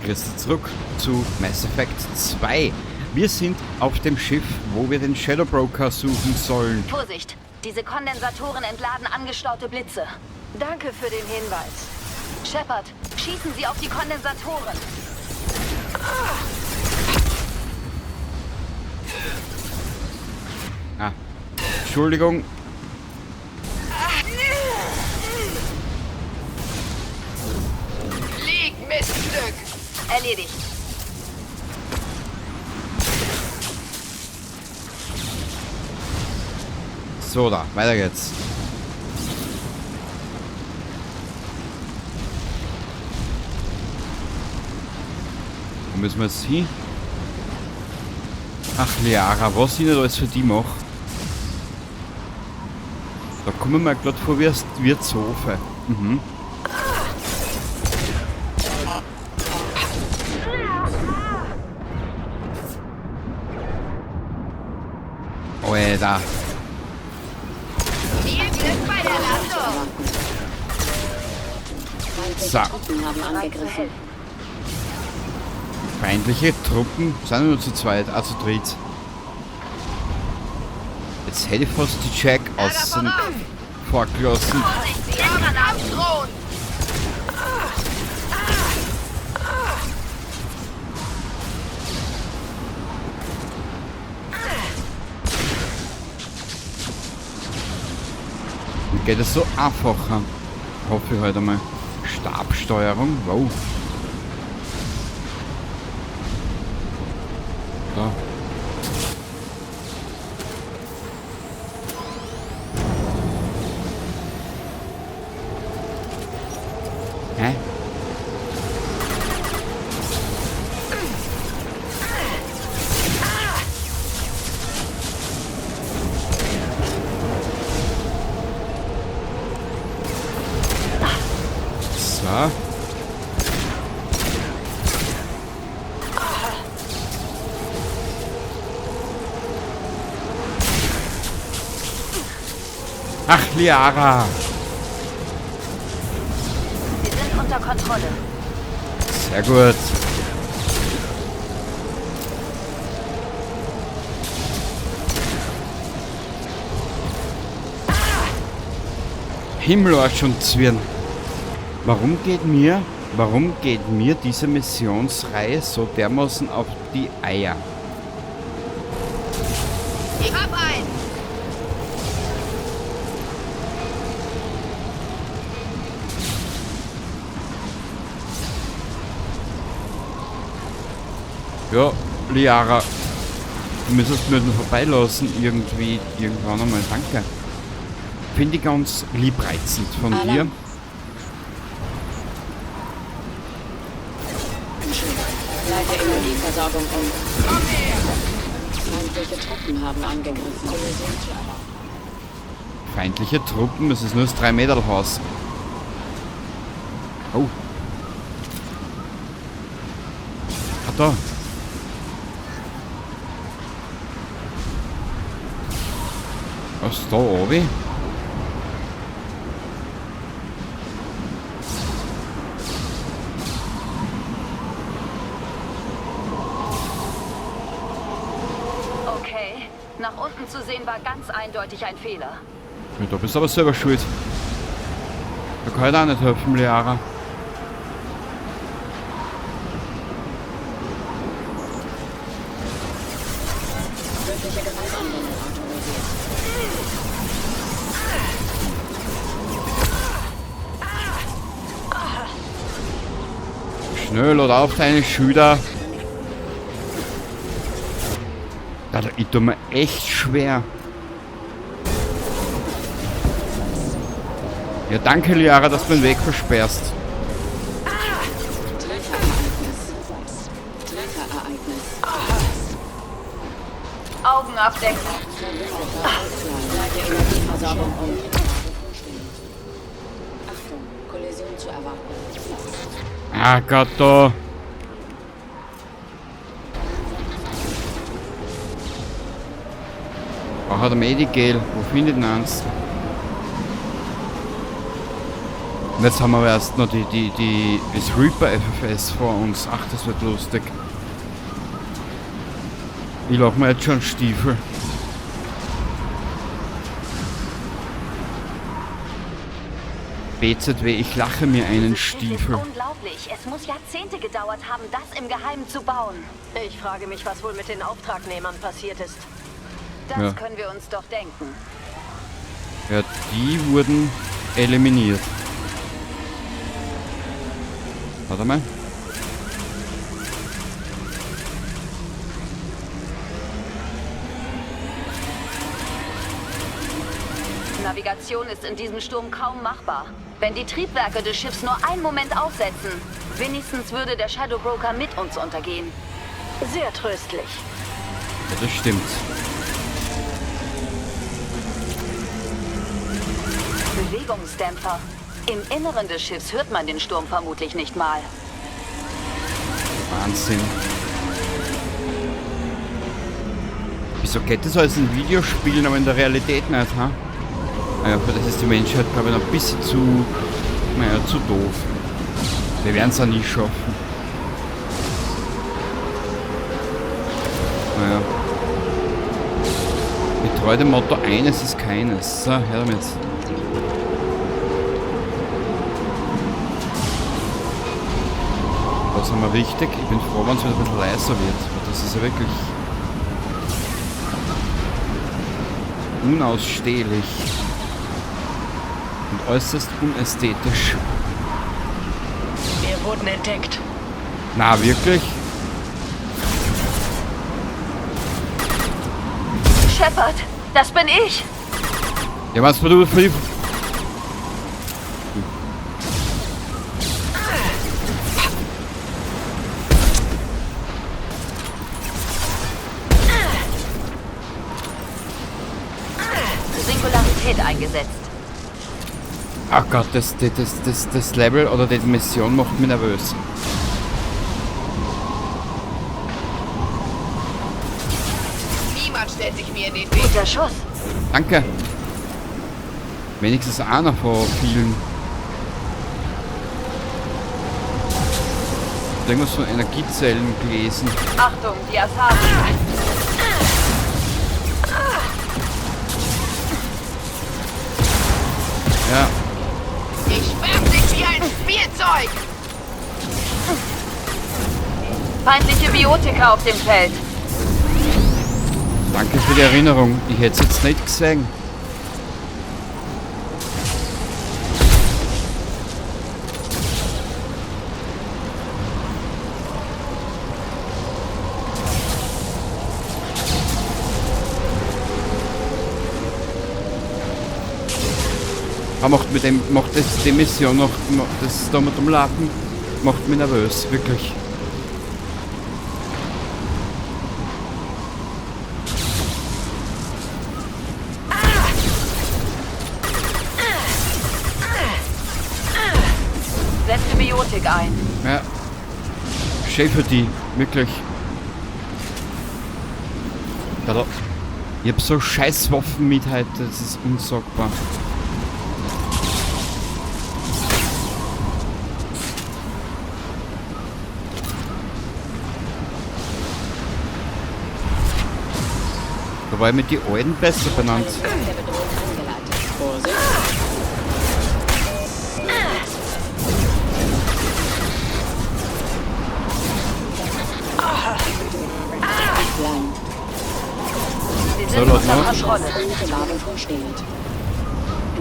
Christa zurück zu Mass Effect 2. Wir sind auf dem Schiff, wo wir den Shadow Broker suchen sollen. Vorsicht! Diese Kondensatoren entladen angestaute Blitze. Danke für den Hinweis. Shepard, schießen Sie auf die Kondensatoren. Ah, Entschuldigung. Flieg, Miststück! Erledigt. So, da, weiter geht's. Wo müssen wir jetzt hin? Ach, Liara, was ich nicht alles für die mache. Da kommen wir grad vor wie Wirtshofe. Mhm. Alter. Viel Glück bei der Landung! So. Truppen haben angegriffen. Feindliche Truppen sind nur zu zweit, zu dritt. Jetzt hätte ich fast die Jack außen vorgelassen. Vorsicht, sie haben Granaten! Geht es so einfacher? Hoffe ich heute einmal. Stabsteuerung, wow. Da. Hä? So. Ach, Liara. Sie sind unter Kontrolle. Sehr gut. Himmelarsch und Zwirn. Warum geht mir diese Missionsreihe so dermaßen auf die Eier? Ich hab einen! Ja, Liara, du müsstest mir nur vorbeilassen, irgendwie, irgendwann einmal. Danke. Finde ich ganz liebreizend von dir. Leite Energieversorgung um. Feindliche Truppen haben angegriffen. Feindliche Truppen? Es ist nur das 3-Meter-Haus. Oh. Ah, da. Was ist da oben? Okay, nach unten zu sehen war ganz eindeutig ein Fehler. Ja, da bist du aber selber schuld. Da kann ich auch nicht helfen, Liara. Tödliche Gewaltanwendung autorisiert. Schnell oder auf deine Schüler. Alter, ich tue mir echt schwer. Ja, danke, Liara, dass du meinen Weg versperrst. Trefferereignis. Trefferereignis. Augen abdecken. Leite Energieversorgung um. Achtung, Kollision zu erwarten. Ah Gott, da. Braucht ein Medigel. Wo findet man eins? Und jetzt haben wir aber erst noch das Reaper FFS vor uns. Ach, das wird lustig. Ich lach mir jetzt schon Stiefel. BZW, ich lache mir einen Dieses Schiff ist Stiefel. unglaublich. Es muss Jahrzehnte gedauert haben, das im Geheimen zu bauen. Ich frage mich, was wohl mit den Auftragnehmern passiert ist. Das Ja. können wir uns doch denken. Ja, die wurden eliminiert. Warte mal. Navigation ist in diesem Sturm kaum machbar. Wenn die Triebwerke des Schiffs nur einen Moment aussetzen, wenigstens würde der Shadow Broker mit uns untergehen. Sehr tröstlich. Ja, das stimmt. Bewegungsdämpfer. Im Inneren des Schiffs hört man den Sturm vermutlich nicht mal. Wahnsinn. Wieso geht das alles in Videospielen, aber in der Realität nicht, ha? Naja, für das ist die Menschheit, glaube ich, noch ein bisschen zu, naja, zu doof. Wir werden es auch nie schaffen. Naja. Getreu dem Motto, eines ist keines. So, her damit. Das haben wir richtig. Ich bin froh, wenn es wieder ein bisschen leiser wird. Weil das ist ja wirklich unausstehlich. Und äußerst unästhetisch. Wir wurden entdeckt. Na, wirklich? Shepard, das bin ich! Ja, was du für die... Singularität eingesetzt. Ach Gott, das Level oder die Mission macht mich nervös. Niemand stellt sich mir in den Weg. Guter Schuss. Danke. Wenigstens einer von vielen. Irgendwas von Energiezellen gelesen. Achtung, die Asari. Ja. Ich werf dich wie ein Spielzeug! Feindliche Biotika auf dem Feld. Danke für die Erinnerung. Ich hätte es jetzt nicht gesehen. Aber macht mit dem, macht das die Mission noch, das da mit dem Laden, macht mich nervös, wirklich. Setze Biotik ein. Ja. Schön für die, wirklich. Ich hab so scheiß Waffen mit heute, das ist unsagbar. Da war ich mit den Alten besser benannt. So, los,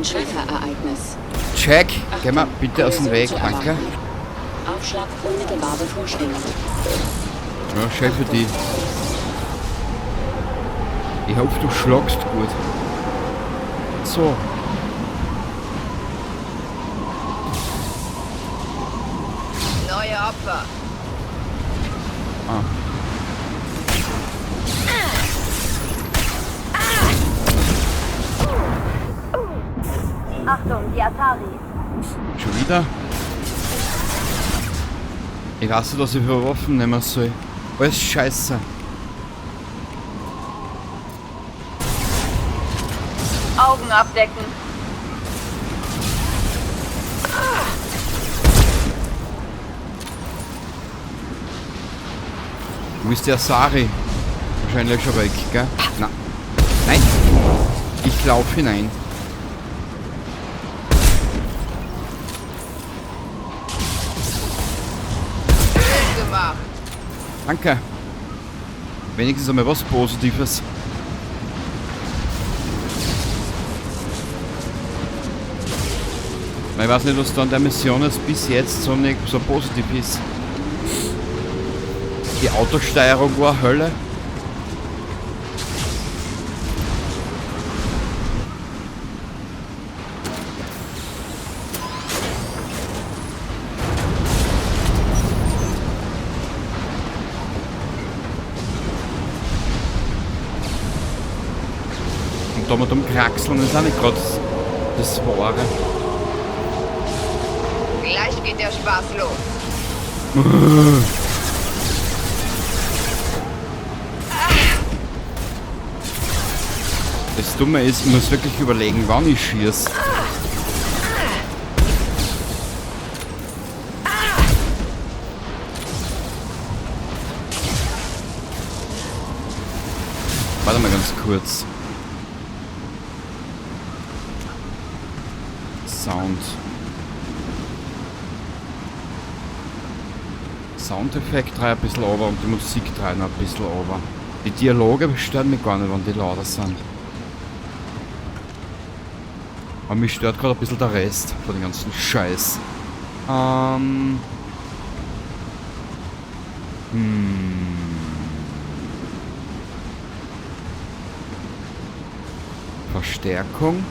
Trefferereignis. Check, geh mal bitte aus dem Weg, danke. Aufschlag unmittelbar bevorstehend. Ja, schön für die. Ich hoffe, du schlagst gut. So. Neue Opfer. Ah. Achtung, die Atari. Schon wieder? Ich weiß nicht, was ich für Waffen nehmen soll. Alles scheiße. Augen abdecken. Wo ist der Sari? Wahrscheinlich schon weg, gell? Na. Nein! Ich laufe hinein. Schön gemacht. Danke. Wenigstens einmal was Positives. Ich weiß nicht, was da an der Mission jetzt bis jetzt so, nicht so positiv ist. Die Autosteuerung war Hölle. Und da mit dem Kraxeln ist auch nicht gerade das Wahre. Gleich geht der Spaß los. Das Dumme ist, ich muss wirklich überlegen, wann ich schieße. Warte mal ganz kurz. Sound. Soundeffekt drei ein bisschen over und die Musik drei noch ein bisschen over. Die Dialoge stören mich gar nicht, wenn die lauter sind. Aber mich stört gerade ein bisschen der Rest von dem ganzen Scheiß. Verstärkung,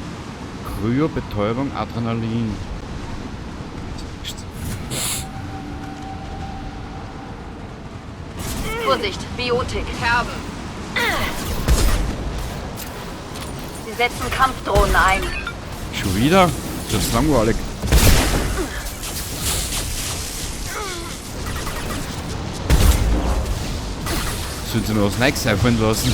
Kryo, Betäubung, Adrenalin. Vorsicht, Biotik. Kerben. Sie setzen Kampfdrohnen ein. Schon wieder? Das ist langweilig. Sollen sie mir was Neues einfallen lassen?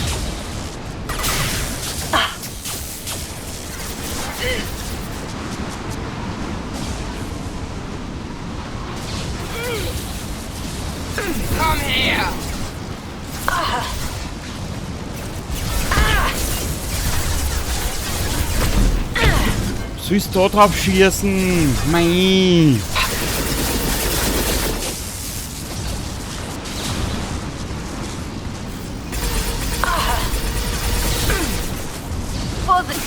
Komm her! Süß da drauf schießen! Mei! Vorsicht!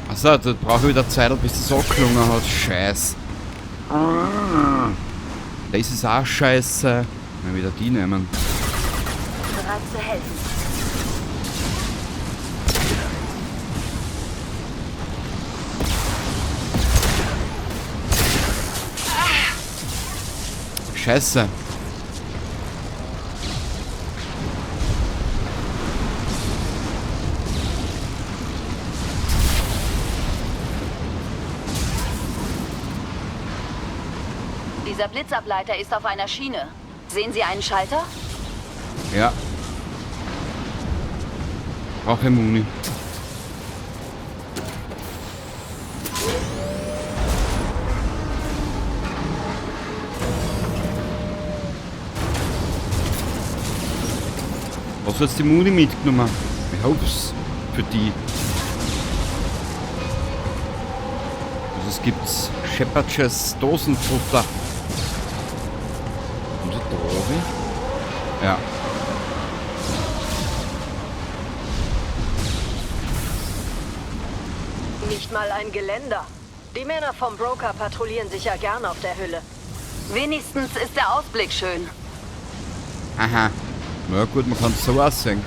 Achso, da brauche ich wieder Zeit, bis das angeklungen hat. Scheiß. Das ist auch scheiße. Mal wieder die nehmen. Bereit zu helfen. Scheiße. Dieser Blitzableiter ist auf einer Schiene. Sehen Sie einen Schalter? Ja. Brauche Muni. Was hat jetzt die Muni mitgenommen? Ich hoffe für die. Also es gibt Shepardsches Dosenfutter. Ja. Nicht mal ein Geländer. Die Männer vom Broker patrouillieren sich ja gern auf der Hülle. Wenigstens ist der Ausblick schön. Aha. Na gut, man kann es so aussehen.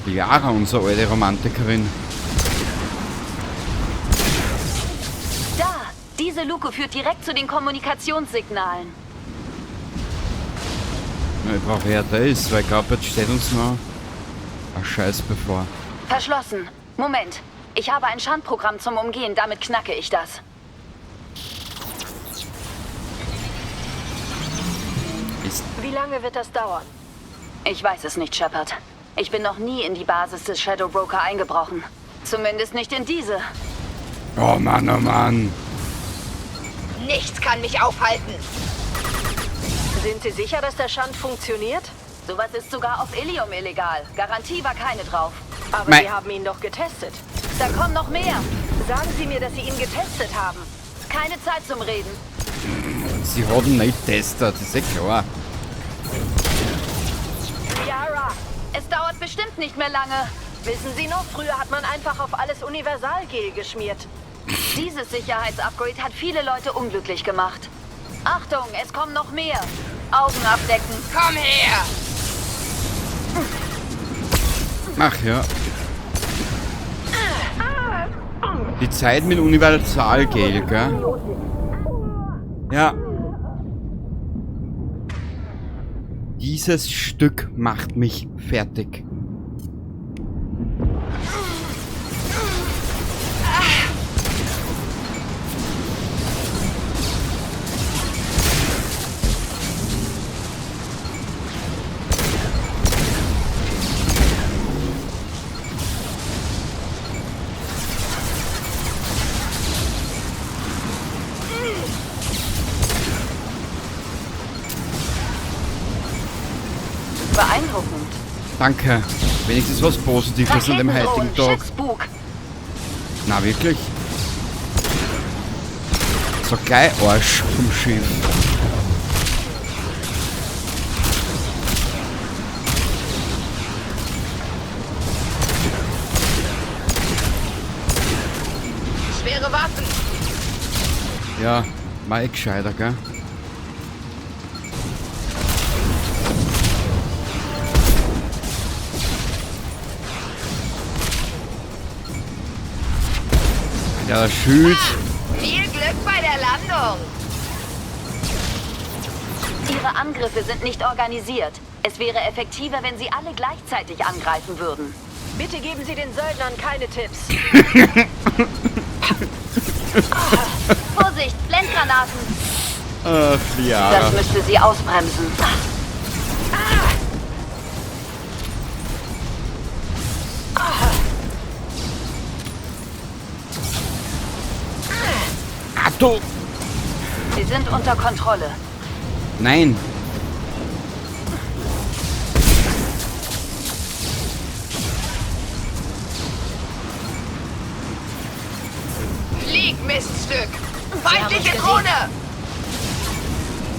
Die Yara, unsere alte Romantikerin. Da! Diese Luke führt direkt zu den Kommunikationssignalen. Na, ich brauche ja das, weil ich glaube, jetzt steht uns noch ein Scheiß bevor. Verschlossen. Moment. Ich habe ein Schandprogramm zum Umgehen, damit knacke ich das. Ist Wie lange wird das dauern? Ich weiß es nicht, Shepard. Ich bin noch nie in die Basis des Shadow Broker eingebrochen. Zumindest nicht in diese. Oh Mann, oh Mann. Nichts kann mich aufhalten. Sind Sie sicher, dass der Shunt funktioniert? Sowas ist sogar auf Ilium illegal. Garantie war keine drauf. Aber Mei- Sie haben ihn doch getestet. Da kommen noch mehr. Sagen Sie mir, dass Sie ihn getestet haben. Keine Zeit zum Reden. Sie hat ihn nicht getestet, das ist eh klar. Liara, Es dauert bestimmt nicht mehr lange. wissen Sie noch, früher hat man einfach auf alles Universalgel geschmiert. Dieses Sicherheitsupgrade hat viele Leute unglücklich gemacht. Achtung, es kommen noch mehr. Augen abdecken. Komm her! Ach ja. Die Zeit mit Universalgel, gell? Ja. Dieses Stück macht mich fertig. Beeindruckend. Danke. Wenigstens was Positives an dem heutigen Raketendrohnen, Tag. Schiffsbug. Na wirklich? So gleich Arsch vom Schiff. Schwere Waffen. Ja, war eh gescheiter, gell? Ja, Schild. Viel Glück bei der Landung. Ihre Angriffe sind nicht organisiert. Es wäre effektiver, wenn sie alle gleichzeitig angreifen würden. Bitte geben Sie den Söldnern keine Tipps. Vorsicht, Blendgranaten. Ach, Liara. Das müsste sie ausbremsen. Ah, du. Sie sind unter Kontrolle. Nein. Flieg, Miststück. Feindliche Drohne.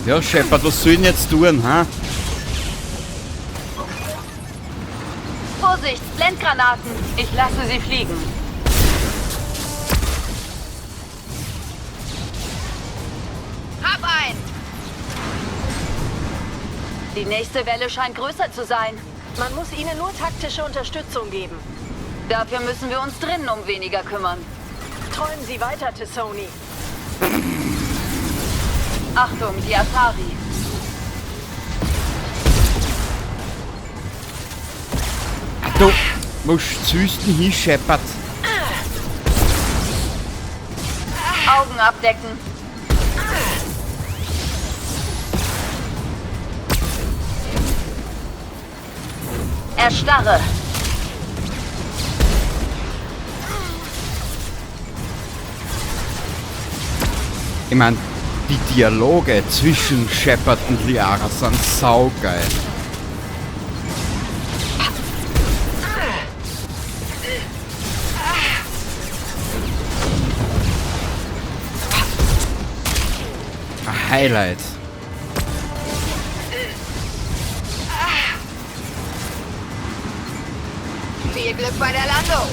Ja, Shepard, was soll ich denn jetzt tun, ha? Vorsicht, Blendgranaten. Ich lasse sie fliegen. Hab ein. Die nächste Welle scheint größer zu sein. Man muss ihnen nur taktische Unterstützung geben. Dafür müssen wir uns drinnen um weniger kümmern. Träumen Sie weiter, T'Soni. Achtung, die Asari. Ah, du. Wo süß denn hin, Shepard? Augen abdecken. Erstarre. Ich mein, die Dialoge zwischen Shepard und Liara sind saugeil. Ein Highlight. Viel Glück bei der Landung.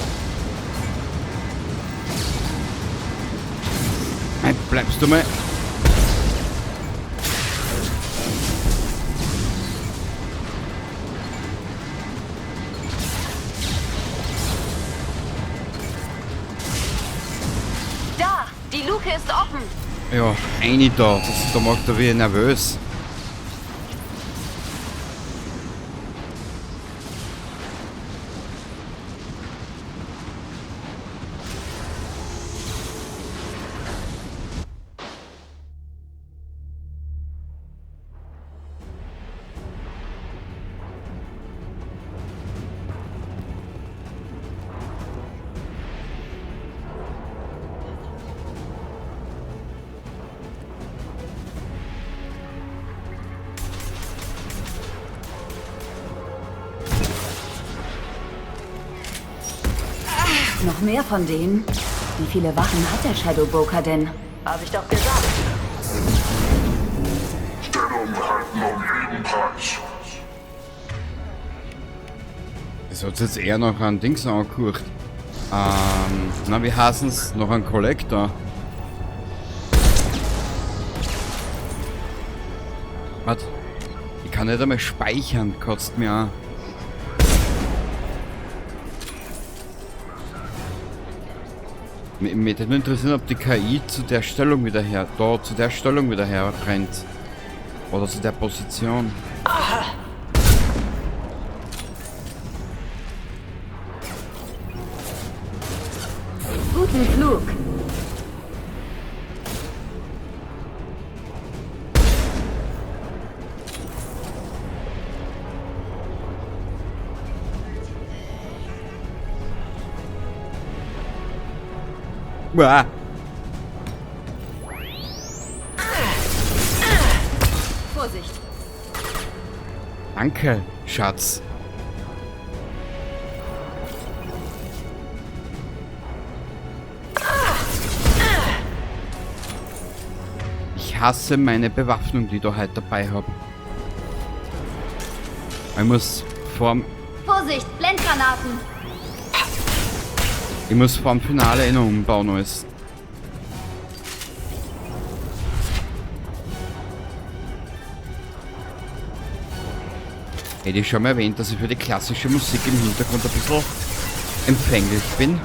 Hey, bleibst du mal? Da, die Luke ist offen. Ja, eine da. Da macht er wieder nervös. Noch mehr von denen? Wie viele Wachen hat der Shadow Broker denn? Hab ich doch gesagt. Stellung halten um jeden Preis. Das hat jetzt eher noch an Dings angeguckt. Na, wie heißen's? Noch ein Collector. Warte. Ich kann nicht einmal speichern, kotzt mir an. Mich würde nur interessieren, ob die KI zu der Stellung wieder her, da, zu der Stellung wieder her rennt. Oder zu der Position. Guten Flug. Uah. Vorsicht. Danke, Schatz. Ich hasse meine Bewaffnung, die ich da heute dabei hab. Ich muss vorm... Vorsicht, Blendgranaten! Ich muss vorm Finale eh noch umbauen alles. Hätte ich schon mal erwähnt, dass ich für die klassische Musik im Hintergrund ein bisschen empfänglich bin.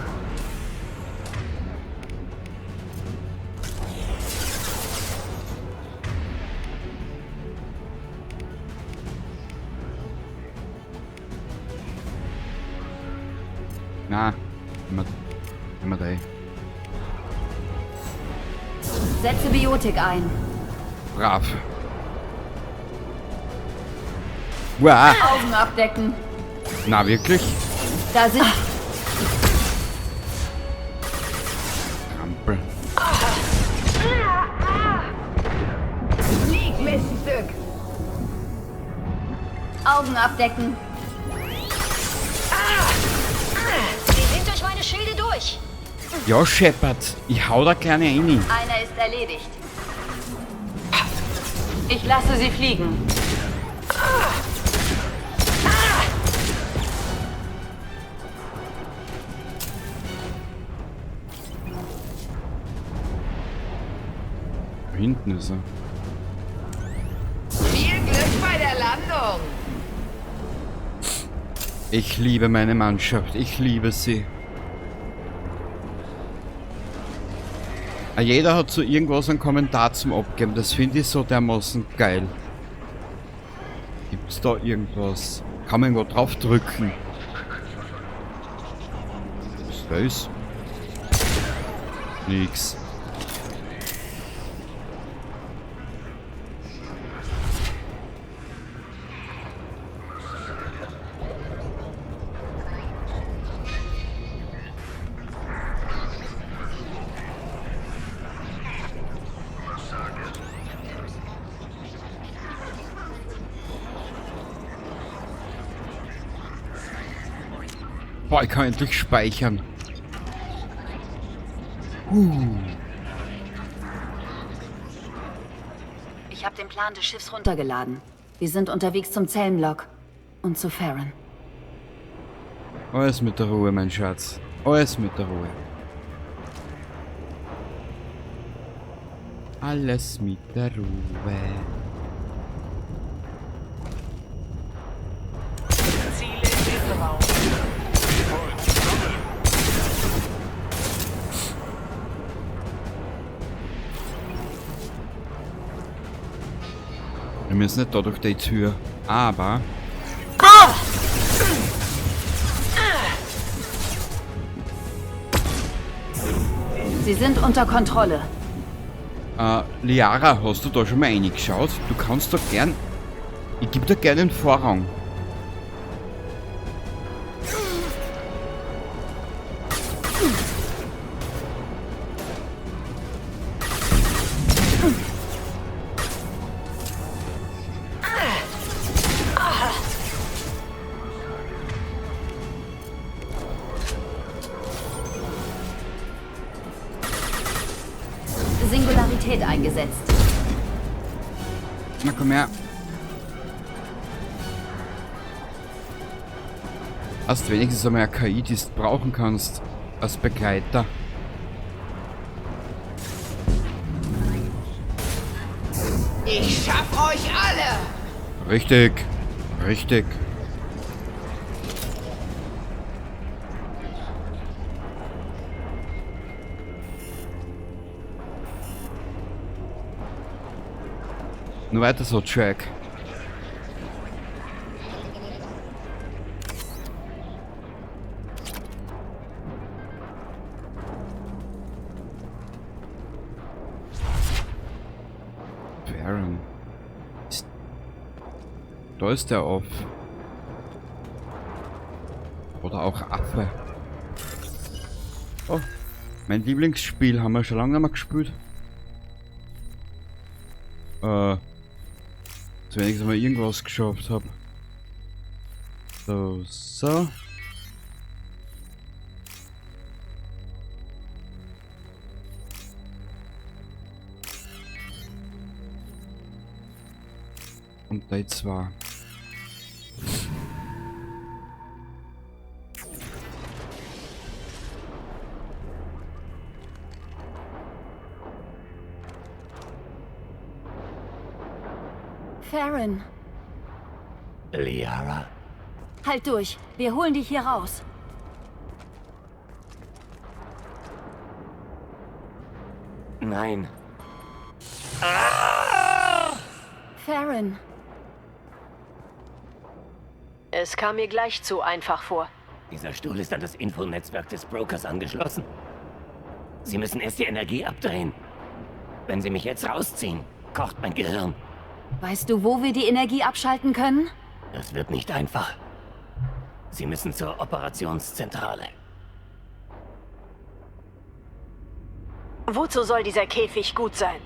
Na, immer da. Setze Biotik ein. Brav. Uah. Augen abdecken. Na, wirklich? Da sind... Trampel. Flieg, Miststück! Augen abdecken. Sie sind durch meine Schilde durch. Ja, Shepard, ich hau da kleine rein. Einer ist erledigt. Ich lasse sie fliegen. Da hinten ist er. Viel Glück bei der Landung. Ich liebe meine Mannschaft. Ich liebe sie. Jeder hat so irgendwas einen Kommentar zum Abgeben. Das finde ich so dermaßen geil. Gibt's da irgendwas? Kann man irgendwo drauf drücken? Was ist das? Nix. Boah, ich kann endlich speichern. Ich habe den Plan des Schiffs runtergeladen. Wir sind unterwegs zum Zellenblock und zu Farron. Alles mit der Ruhe, mein Schatz. Alles mit der Ruhe. Alles mit der Ruhe. Ziele im Raum. Wir müssen nicht da durch die Tür, aber... Sie sind unter Kontrolle. Liara, hast du da schon mal reingeschaut? Du kannst doch gern... Ich geb dir gerne den Vorrang. Elektrizität eingesetzt. Na komm her. Hast wenigstens einmal eine KI, die du brauchen kannst als Begleiter. Ich schaff euch alle! Richtig. Richtig. Nur weiter so, Jack. Baron. Da ist der auf. Oder auch Affe. Oh, mein Lieblingsspiel haben wir schon lange nicht mehr gespielt. Dass ich wenigstens mal irgendwas geschafft habe. So, so. Und da zwei. Farron. Liara? Halt durch. Wir holen dich hier raus. Nein. Farron. Es kam mir gleich zu einfach vor. Dieser Stuhl ist an das Infonetzwerk des Brokers angeschlossen. Sie müssen erst die Energie abdrehen. Wenn Sie mich jetzt rausziehen, kocht mein Gehirn. Weißt du, wo wir die Energie abschalten können? Das wird nicht einfach. Sie müssen zur Operationszentrale. Wozu soll dieser Käfig gut sein?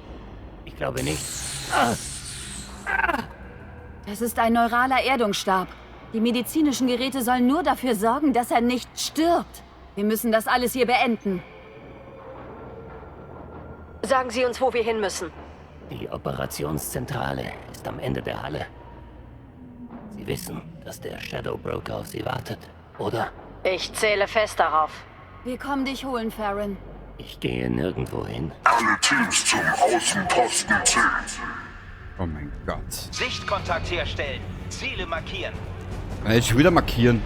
Ich glaube nicht. Das ist ein neuraler Erdungsstab. Die medizinischen Geräte sollen nur dafür sorgen, dass er nicht stirbt. Wir müssen das alles hier beenden. Sagen Sie uns, wo wir hin müssen. Die Operationszentrale ist am Ende der Halle. Sie wissen, dass der Shadow Broker auf Sie wartet, oder? Ich zähle fest darauf. Wir kommen dich holen, Farron. Ich gehe nirgendwo hin. Alle Teams zum Außenposten C. Oh mein Gott. Sichtkontakt herstellen. Ziele markieren. Jetzt schon wieder markieren.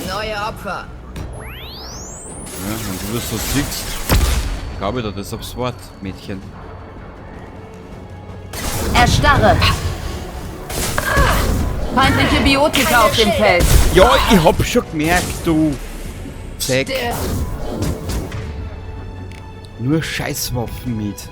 Neue Opfer. Ja, wenn du das so siehst, glaube ich dir das aufs Wort, Mädchen. Erstarre! Feindliche Biotika auf dem Feld. Ja, ich hab schon gemerkt, du. Zack. Nur Scheißwaffen mit.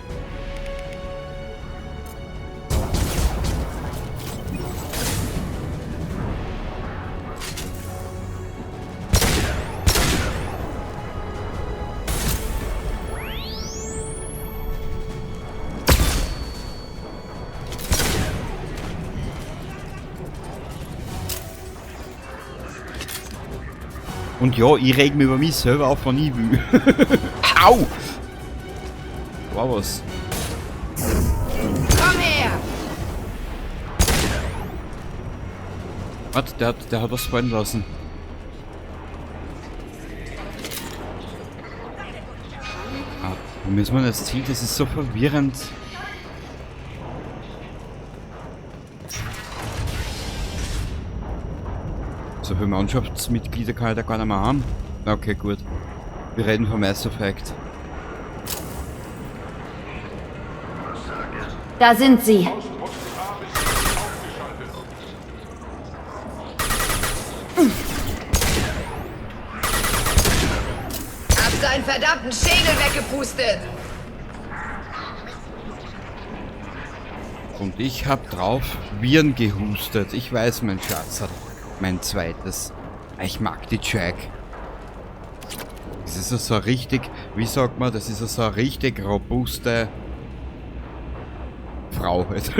Und ja, ich reg mich über mich selber auf, wenn ich will. Au! War was. Komm her! Warte, der hat was fallen lassen. Ah, wo müssen wir das Ziel? Das ist so verwirrend. So viele Mannschaftsmitglieder kann ich da gar nicht mehr haben. Okay, gut. Wir reden vom Mass Effect. Da sind sie. Hab seinen verdammten Schädel weggepustet. Und ich hab drauf Viren gehustet. Ich weiß, mein Schatz hat mein zweites. Ich mag die Jack. Das ist ja so richtig, wie sagt man, das ist ja so eine richtig robuste Frau halt.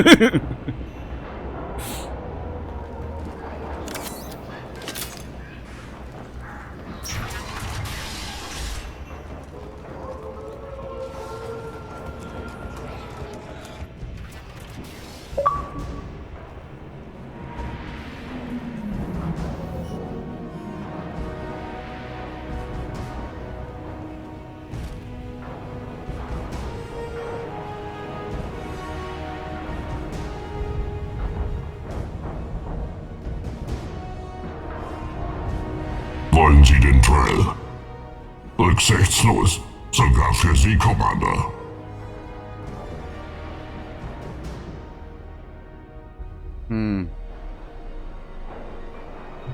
den Drell. Rücksichtslos, sogar für Sie, Commander.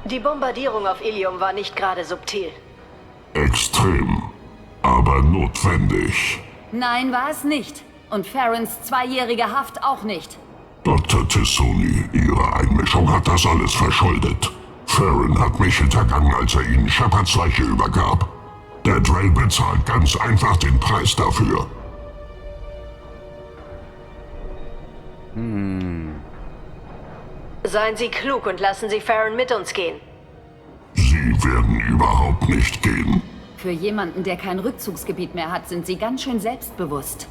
Die Bombardierung auf Ilium war nicht gerade subtil. Extrem, aber notwendig. Nein, war es nicht. Und Farrens 2-jährige Haft auch nicht. Dr. T'Soni, Ihre Einmischung hat das alles verschuldet. Farron hat mich hintergangen, als er Ihnen Shepards Leiche übergab. Der Drell bezahlt ganz einfach den Preis dafür. Seien Sie klug und lassen Sie Farron mit uns gehen. Sie werden überhaupt nicht gehen. Für jemanden, der kein Rückzugsgebiet mehr hat, sind Sie ganz schön selbstbewusst.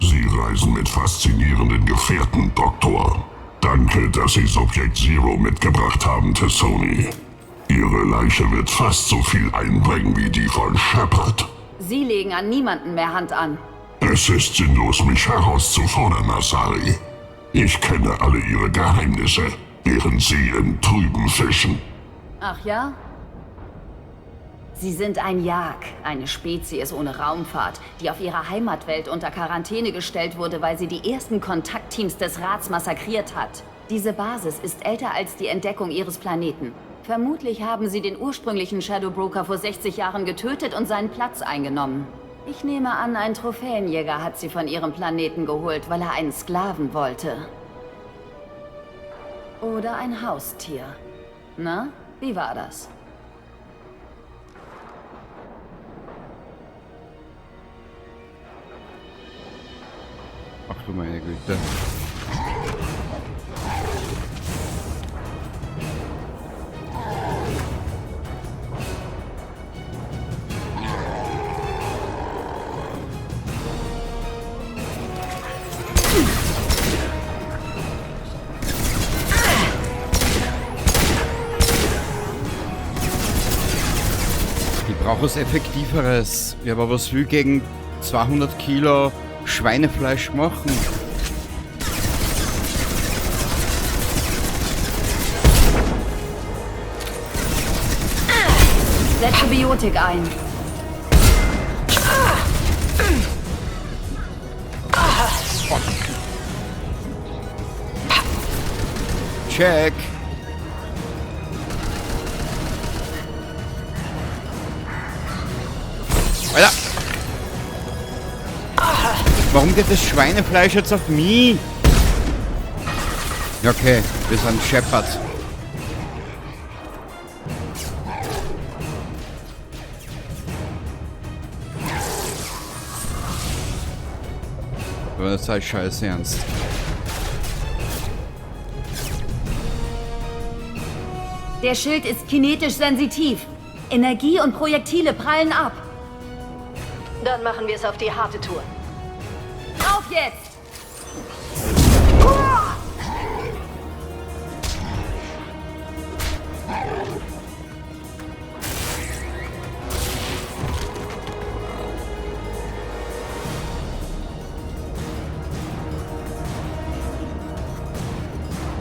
Sie reisen mit faszinierenden Gefährten, Doktor. Danke, dass Sie Subjekt Zero mitgebracht haben, T'Soni. Ihre Leiche wird fast so viel einbringen wie die von Shepard. Sie legen an niemanden mehr Hand an. Es ist sinnlos, mich herauszufordern, Asari. Ich kenne alle Ihre Geheimnisse, während Sie im Trüben fischen. Ach ja? Sie sind ein Jag, eine Spezies ohne Raumfahrt, die auf ihrer Heimatwelt unter Quarantäne gestellt wurde, weil sie die ersten Kontaktteams des Rats massakriert hat. Diese Basis ist älter als die Entdeckung ihres Planeten. Vermutlich haben sie den ursprünglichen Shadow Broker vor 60 Jahren getötet und seinen Platz eingenommen. Ich nehme an, ein Trophäenjäger hat sie von ihrem Planeten geholt, weil er einen Sklaven wollte. Oder ein Haustier. Na, wie war das? Ach du meine Güte. Ich brauche was Effektiveres. Ja, aber was will gegen 200 Kilo Schweinefleisch machen? Setze Biotik ein. Check. Alter. Warum geht das Schweinefleisch jetzt auf mich? Okay, wir sind Shepard. Aber das ist scheiße ernst. Der Schild ist kinetisch sensitiv. Energie und Projektile prallen ab. Dann machen wir es auf die harte Tour. Auf jetzt!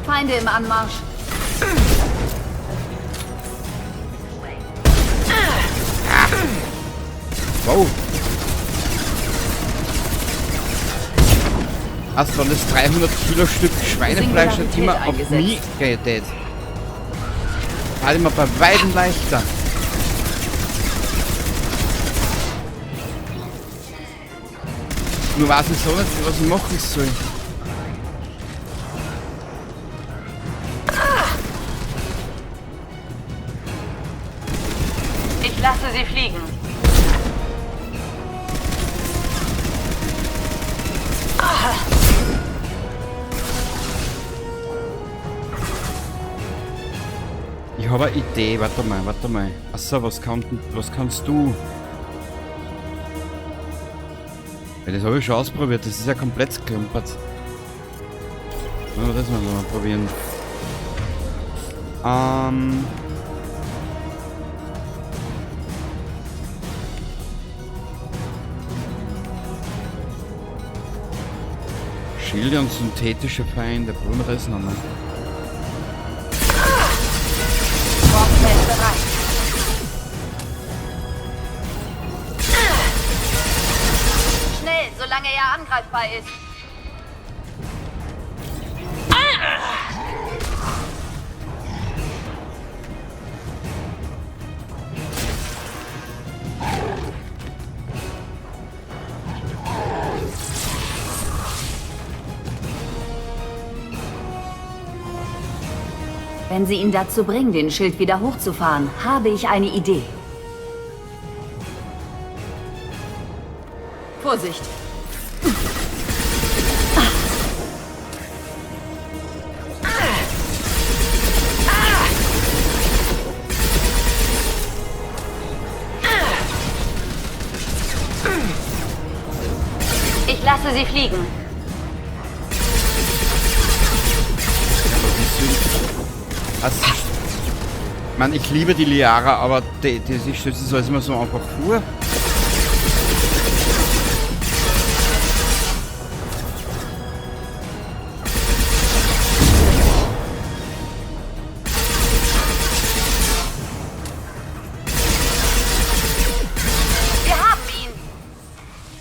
Feinde im Anmarsch. Wow. Hast du das 300 Kilo Stück Schweinefleisch hat immer auf mich geredet? War immer bei weitem leichter. Nur weiß ich so nicht, was ich machen soll. Ich lasse sie fliegen. Ich habe eine Idee, warte mal, warte mal. Achso, was kannst du? Ja, das habe ich schon ausprobiert, das ist ja komplett geklumpert. Wollen wir das mal probieren. Schilde und synthetische Feinde, probieren wir das nochmal. angreifbar ist. Wenn Sie ihn dazu bringen, den Schild wieder hochzufahren, habe ich eine Idee. Vorsicht! Ich lasse sie fliegen. Also, ich meine, ich liebe die Liara, aber die stellt sich das immer so einfach vor. Wir haben ihn!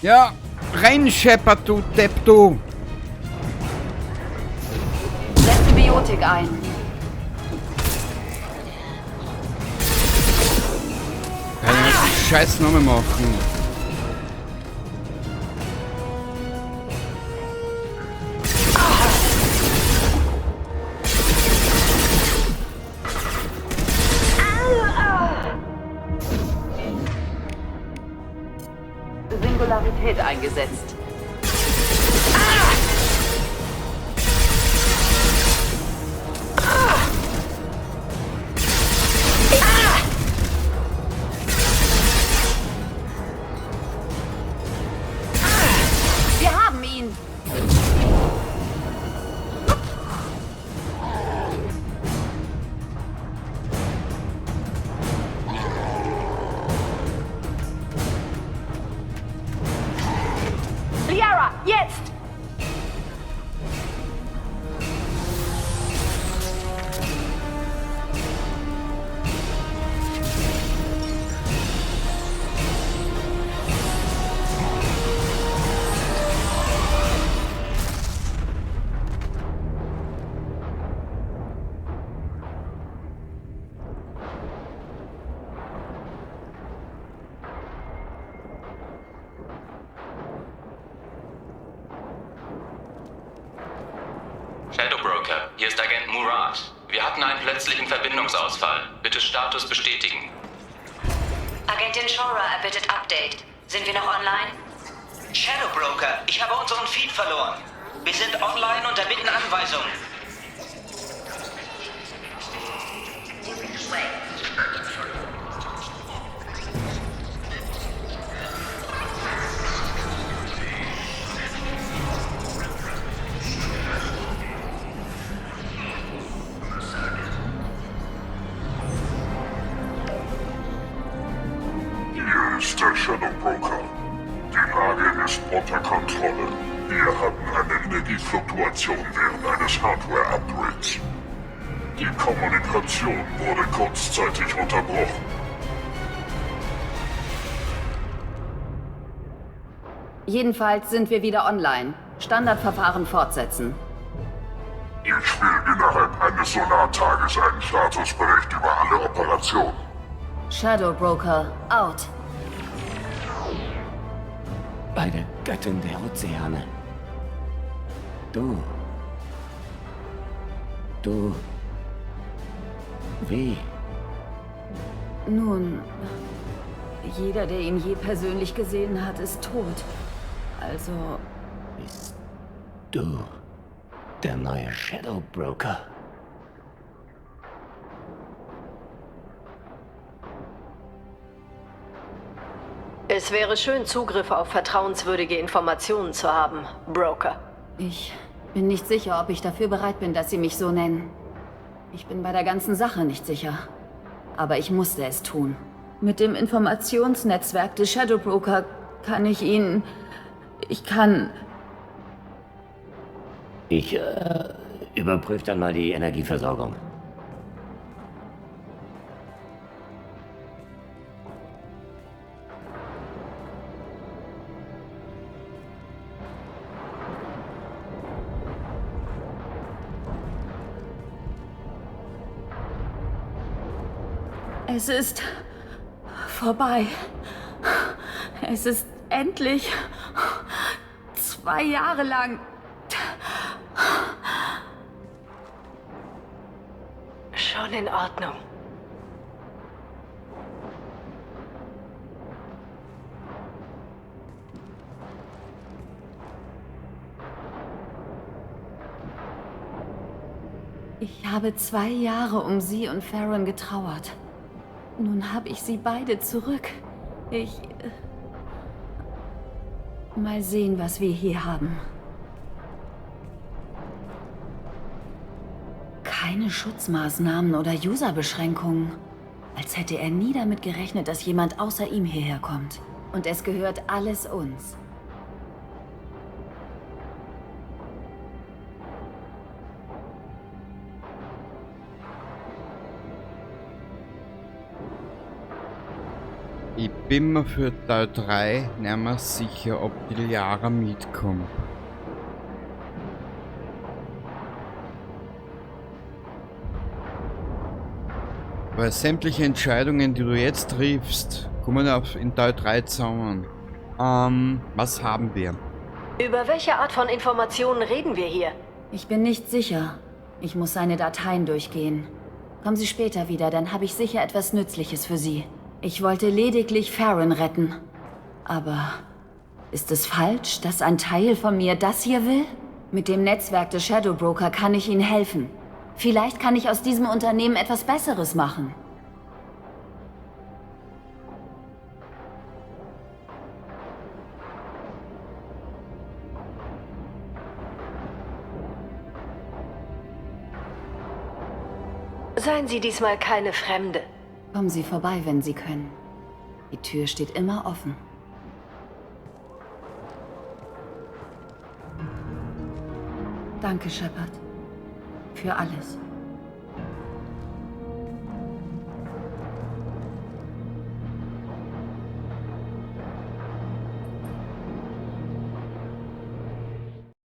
Ja, renn, Shepard, du Depp, du! Setze Biotik ein. Scheiß nochmal machen. Singularität eingesetzt. Wir haben ihn! Liara, jetzt! Shadow Broker, hier ist Agent Murad. Wir hatten einen plötzlichen Verbindungsausfall. Bitte Status bestätigen. Agentin Shora erbittet Update. Sind wir noch online? Shadow Broker, ich habe unseren Feed verloren. Wir sind online und erbitten Anweisungen. Hier ist der Shadow Broker. Die Lage ist unter Kontrolle. Wir hatten eine Energiefluktuation während eines Hardware-Upgrades. Die Kommunikation wurde kurzzeitig unterbrochen. Jedenfalls sind wir wieder online. Standardverfahren fortsetzen. Ich will innerhalb eines Solartages einen Statusbericht über alle Operationen. Shadow Broker, out. Bei der Göttin der Ozeane. Du. Wie? Nun, jeder, der ihn je persönlich gesehen hat, ist tot. Also... Bist du der neue Shadow Broker? Es wäre schön, Zugriff auf vertrauenswürdige Informationen zu haben, Broker. Ich bin nicht sicher, ob ich dafür bereit bin, dass Sie mich so nennen. Ich bin bei der ganzen Sache nicht sicher. Aber ich musste es tun. Mit dem Informationsnetzwerk des Shadow Broker kann ich Ihnen... Ich kann... Ich überprüfe dann mal die Energieversorgung. Es ist vorbei. Es ist endlich 2 Jahre lang. Schon in Ordnung. Ich habe 2 Jahre um sie und Farron getrauert. Nun habe ich sie beide zurück. Mal sehen, was wir hier haben. Keine Schutzmaßnahmen oder Userbeschränkungen. Als hätte er nie damit gerechnet, dass jemand außer ihm hierher kommt. Und es gehört alles uns. Ich bin mir für Teil 3 nicht mehr sicher, ob die Liara mitkommt. Weil sämtliche Entscheidungen, die du jetzt triffst, kommen in Teil 3 zusammen. Was haben wir? Über welche Art von Informationen reden wir hier? Ich bin nicht sicher. Ich muss seine Dateien durchgehen. Kommen Sie später wieder, dann habe ich sicher etwas Nützliches für Sie. Ich wollte lediglich Farron retten. Aber ist es falsch, dass ein Teil von mir das hier will? Mit dem Netzwerk des Shadow Broker kann ich Ihnen helfen. Vielleicht kann ich aus diesem Unternehmen etwas Besseres machen. Seien Sie diesmal keine Fremde. Kommen Sie vorbei, wenn Sie können. Die Tür steht immer offen. Danke, Shepard. Für alles.